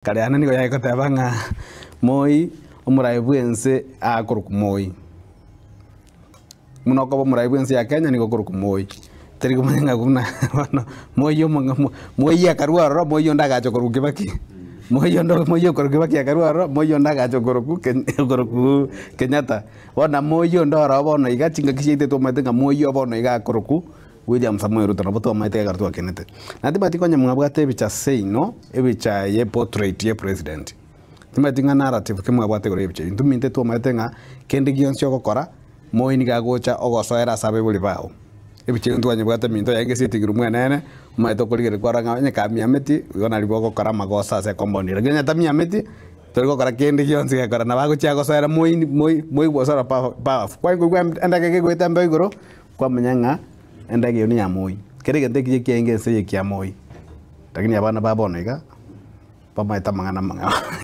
Kare ane nigo yagoteba ng'a Moi, omorai bw'ense akorokwa Moi. Buna okoba omorai bw'ense ya Kenya nigo okorokwa Moi. Teri komanya ng'a buna bono Moi omong'a Moi akarwa ororo, Moi onde agacha okorokwa Kibaki. Moi onde Moi okorokwa Kibaki akarwa ororo, Moi onde agacha okorokwa Keny okorokwa Kenyatta. Bono Moi onde ororo bono iga chingaki chiaito twamaete ng'a Moi o bono iga akorokwa William Samoei Ruto nabo twamaete ekero twakenete. Na timanyeti konya mwabwate ebicha seino, ebicha ye portrait ye president. Timanyeti ng'a narrative ki mwabwate igoro y'ebicha eyio. Intwe minte twamaete ng'a kende gionsi ogokora, moi nigo agocha ogosoera ase abaibori bao. Ebicha eyio ntwanyebwate minto yaye gesitigirwe mwenene, omanyete okorigereria kwarora ng'a onye kamiameti, igo nari bogokora amagoso ase ecompound ere. Lakini onye tamiameti, tori gokora kende gionsi gekora nabo agochia agosoera moi moi moi gosora powerful. Kwani koigwa endagera egoeta embeo igoro, Kwamanya ng'a endagera eyio neya moi. Kera egento ekiya ekiaenge ense eye ekia moi. Lakini abana ba bono iga, bamaete amang'ana amang'ao.